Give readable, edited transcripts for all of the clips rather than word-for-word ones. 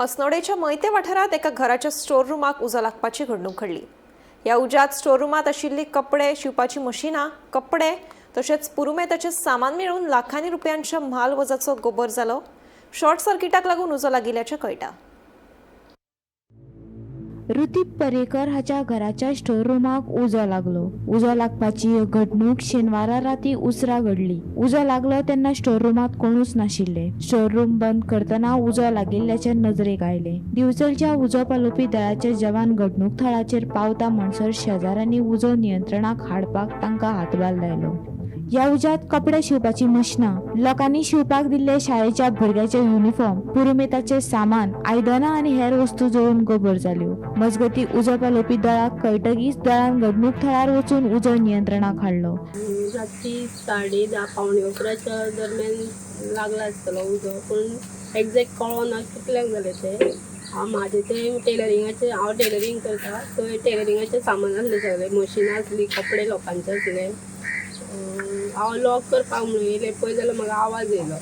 अस्नोडेच्या मयते वाठारांत एका घराच्या स्टोर रुमाक उजो लागपाची घडणूक घडली. ह्या उज्यात स्टोर रुमांत आशिल्ली कपडे शिंवपाची मशिनां, कपडे तशेंच पुरुमेताचें सामान मेळून लाखांनी रुपयांच्या म्हाल वजाचो गोबर जालो. शॉर्ट सर्किटाक लागून उजो लागिल्ल्याचें कळटा. ऋतिक पर्येकर हाच्या घराच्या स्टोर रुमाक उजो लागलो. उजो लागपाची घडणूक शेनवारा राती उसरां घडली. उजो लागलो तेन्ना स्टोर रुमांत कोणूच नाशिल्ले. स्टोर रूम बंद करतना उजो लागिल्ल्याचे नजरेक आयले. दिवचलच्या उजो पालोवपी दळाचे जवान घडणूक थळाचेर पावता म्हणसर शेजाऱ्यांनी उजो नियंत्रणाक हाडपाक तांकां हातभार लायलो. ह्या उज्यांत कपडे शिंवपाची मशिनां, लोकांनी शिंवपाक दिल्ले शाळेच्या भुरग्याचे युनिफॉर्म, पुरुमेताचे सामान, आयदनां आनी हेर वस्तू जळून गोबर जाल्यो. मजगती उजो पालोवपी दळाक कळटकीच दळान घडणूक थळार वचून उजो नियंत्रणाक हाडलो. राती 10:30 10:45च्या दरम्यान लागला आसतलो उजो, पूण एग्जॅक्ट कळो ना कितल्यांक जालें तें. हांव म्हाजें तें टेलरिंगाचें, हांव टेलरींग करता, थंय टेलरिंगाचें सामान आसलें सगळें, मशिनां आसलीं, कपडे लोकांचे आसले. हांव लॉक करपाक म्हणून येयलें पळय जाल्यार म्हाका आवाज येयलो.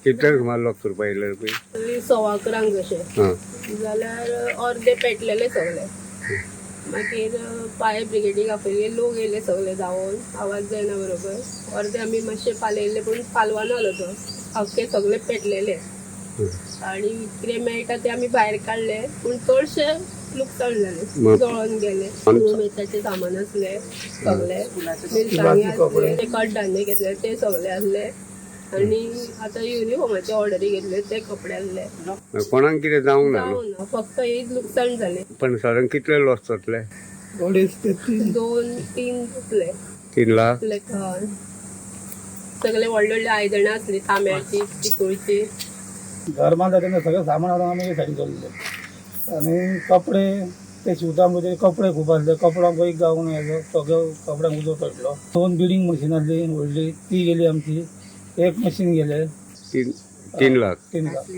कितल्यांक सुमार लॉक करपाक येयले पळय? तरी 11:15 कशें जाल्यार अर्दे पेटलेले सगळे. मागीर फायर ब्रिगेडीक आपयले, लोक येयले सगळे धांवून, आवाज जायना बरोबर अर्दे आमी मातशे पालयले, पूण पालवाना जालो तो, आख्खे सगळे पेटलेले. आनी कितें मेळटा ते आमी भायर काडले, पूण चडशे लुकसाण जालें, जळोन गेले. पुरुमेताचें सामान आसलें सगळे, मिरसांगे आसले, ते कडधान्य घेतले ते सगळे आसले, आनी आतां युनिफॉर्माचे ऑर्डरी घेतले ते कपडे आसले. कोणाक कितें जावंक ना न्हू? जावं ना, फक्त एक लुकसाण जालें. पण साधारण कितले लॉस जातले? 2.5 ते 3. 2-3 जातले. 3 लाख? हय, सगळे व्हडले व्हडले आयदनां आसली, तांब्याची, पितूळची. घर बांदता तेन्ना सगळें सामान हाडून आमी एक सायडीन दवरलें आनी कपडे ते शिंवता म्हणजे कपडे खूब आसले, कपड्यांक एक गावून येयलो, सगळ्यो कपड्यांक उजो पेटलो. 2 बिडींग मशीन आसली व्हडली, ती गेली आमची, एक मशीन गेले. 3 लाख. 3 लाख.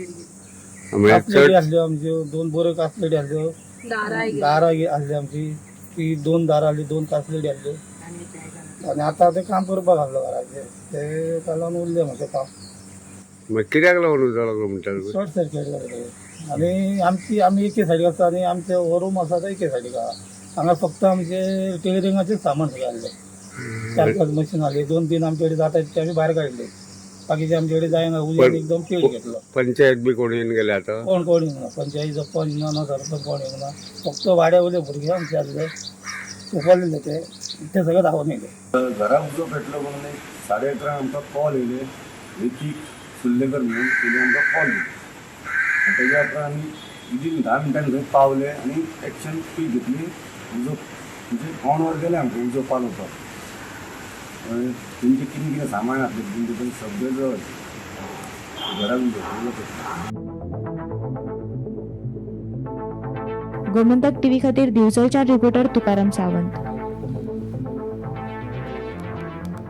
म्हळ्यार कासलेटी चड आसल्यो आमच्यो, 2 बऱ्यो कासलेटी आसल्यो, दारां आसली आमची, ती 2 दारां आसली, 2 कासलेटी आसल्यो. आनी आतां तें काम करपाक आसलो घराचें, तें लागून उरलें मातशें काम. मागीर कित्याक लागून उजो लागलो म्हणटा तुमी? शॉर्ट सर्किट जालें तें. आनी आमची आमी एके सायडीक आसता आनी आमचें हो रूम आसा तो एके सायडीक आहा. हांगा फक्त आमचे टेलरिंगाचें सामान सगळें आसलें. 4-5 मशीन आसली, 2-3 आमचे कडेन जाता ते आमी भायर काडले, बाकीचे आमचे कडेन जायना, उज्यान एकदम पेट घेतलो. पंचायत बी कोण येवन गेले आतां? कोण कोण येवना, पंचायतीचो पंच ना, ना सरपंच कोण येवना, फक्त वाड्या वयले भुरगे आमचे आसले, उपरलेले ते ते सगळे धांवून येयले. घराक उजो पेटलो म्हणून एक 11:30 आमकां कॉल येयले, ऋतीक सुर्लेकर म्हणून तेणी आमकां कॉल दिलो. आनी तेज्या उपरांत आमी विदीन 10 मिनटांनी थंय पावले आनी एक्शन पीक घेतली. उजो म्हणजे पावण वर गेलें आमकां उजो पालोवपाक. तेंचें कितें कितें सामान आसलें तेंचें तें सगळें जळ्ळें. घराक उजो पेटलो. गोमंतक टीव्ही खातीर दिवचलच्या रिपोर्टर तुकाराम सावंत.